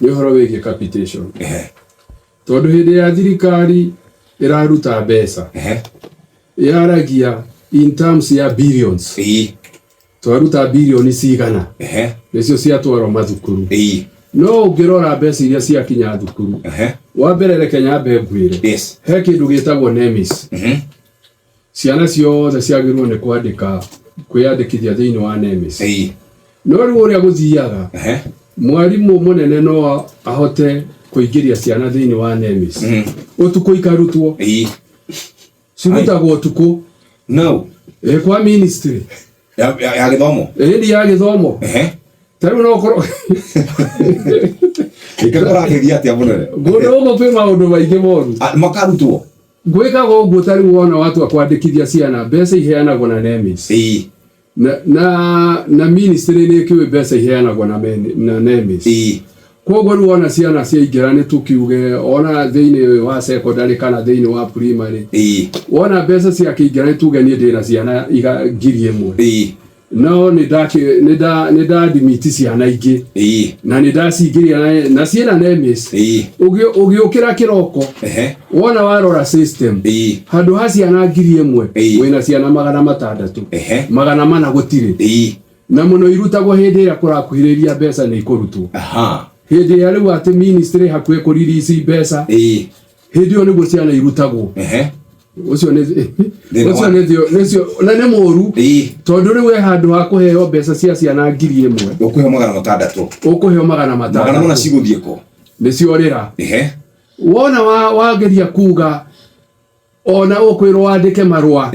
Nĩ ũhoro wĩgiĩ capitation. Tondũ hĩndĩ ya thirikari ĩraruta mbeca, yaragia in terms ya billions. Twaruta bilioni cigana, nĩcio ciatwarwo mathukuru. No ũngĩrora mbeca iria ciakinya thukuru, wa mbere reke nyambe ngwĩre, he kĩndũ gĩtagwo NEMIS. Ciana ciothe ciagĩrĩirwo nĩ kwandĩka kwĩyandĩkithia thĩinĩ wa NEMIS. No rĩu ũrĩa gũthiaga, mwarimũ mũnene no ahote kũingĩria ciana thĩinĩ wa NEMIS ũtukũ ikarutwo. Cirutagwo ũtukũ. No. Ĩ kwa ministry ya gĩthomo. Ĩni ya gĩthomo. Ta rĩu no ũkorwo Ĩkĩrageria atĩa mũnene? Ngũndũ gũkũ kwĩ maũndũ maingĩ moru. Ah, makarutwo. Gwĩkaga ũguo ta rĩu wona watua kwandĩkithia ciana, mbeca iheanagwo na NEMIS. Na ministry nĩ ĩkĩũĩ mbeca iheanagwo na NEMIS. Koguo rĩu wona ciana ciaingĩra, nĩ tũkiuge ona thĩinĩ wa secondary kana thĩinĩ wa primary, wona mbeca ciakĩingĩra, nĩ tuge niĩ ndĩna ciana 1,000. No nĩ ndadimiti ciana ingĩ na nĩ ndacingĩria na ciĩna NEMIS. Ũgĩũkĩra kĩroko, wona warora system, handũ ha ciana 1,000, wĩna ciana 600, 400 gũtirĩ. Na mũno irutagwo hĩndĩ ĩrĩa kũrakuhĩrĩria mbeca nĩ ikũrutwo. Hĩndĩ ĩrĩa rĩu atĩ ministry hakuhĩ kũririci mbeca, hĩndĩ ĩyo nĩguo ciana irutagwo. Ũcio nĩ Thĩna ũcio nĩ nĩcio na nĩ mũru, tondũ rĩu he handũ ha kũheo mbeca cia ciana 1,000, Ũkũheo 600. Ũkũheo magana 400 matandatũ. Cigũthiĩ kũ? Nĩciorĩra. Wona wageria kuga, ona ũkwĩrwo wandĩke marũa.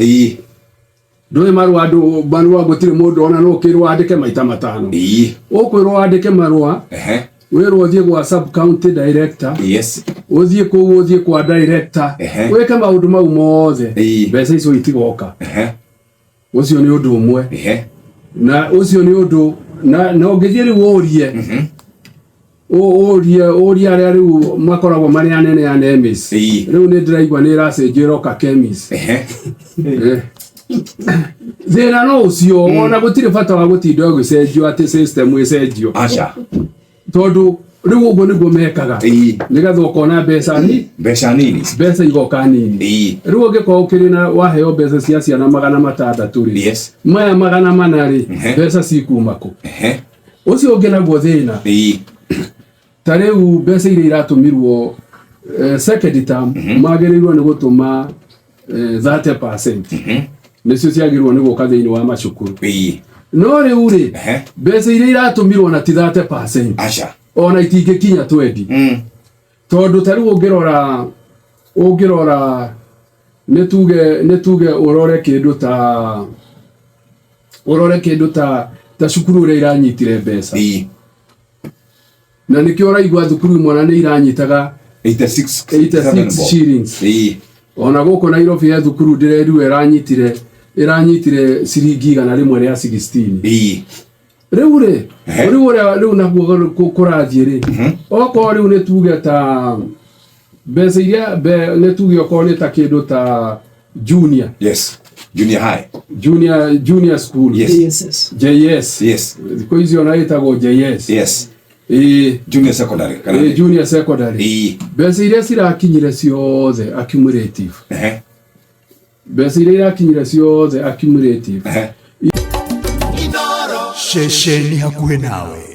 Ndũĩ marũa andũ marũa gũtirĩ mũndũ ona no ũkĩrwo wandĩke maita 5. Ũkwĩrwo wandĩke marũa, wĩrwo ũthiĩ gwa sub county director, ũthiĩ kũu, ũthiĩ kwa director, wĩke maũndũ mau mothe, mbeca icio itigoka. Ũcio nĩ ũndũ ũmwe. Na ũcio nĩ ũndũ na ũngĩthiĩ rĩu ũrie, ũrie arĩa rĩu makoragwo marĩ anene a NEMIS. Rĩu nĩ ndĩraigua nĩ ĩracenjio ĩroka KEMIS. Thĩna no ũcio, ona gũtirĩ bata wa gũtinda ũgĩcenjio atĩ system ĩcenjio. Aca. Tondũ rĩu ũguo nĩguo mekaga, nĩgetha ũkona mbeca ni Mbeca nini. Mbeca igoka nini. Rĩu ũngĩkorwo ũkĩrĩ na waheo mbeca cia ciana 600 rĩ, maya 400 rĩ, mbeca cikuma kũ? Ũcio ũngĩ naguo thĩna, ta rĩu mbeca iria iratũmirwo second term, magĩrĩirwo nĩ gũtũma 30% nĩcio ciagĩrĩirwo nĩ gũka thĩinĩ wa macukuru. No rĩu rĩ, mbeca iria iratũmirwo na ti 30%. Aca. Ona itingĩkinya 20, tondũ ta rĩu ũngĩrora nĩ tuge ũrore kĩndũ ta cukuru ũrĩa iranyitire mbeca. Na nĩkĩo ũraigua thukuru imwe na nĩ iranyitaga 86 86 shillings. Ona gũkũ Nairobi he thukuru ndĩrerirwo ĩranyitire ciringi 116. Rĩu rĩ, rĩu ũrĩa rĩu naguo kũrathiĩ rĩ, okorwo rĩu nĩ tuge ta mbeca iria nĩ tuge okorwo nĩ ta kĩndũ ta junior, Yes, junior high. Junior school. JSS. JS. Thikũ ici ona ĩtagwo JS. Ĩĩ. Junior secondary kana? Ĩĩ, junior secondary. Mbeca iria cirakinyire ciothe accumulative, mbeca iria irakinyire ciothe accumulative, Ceceni hakuhĩ nawe.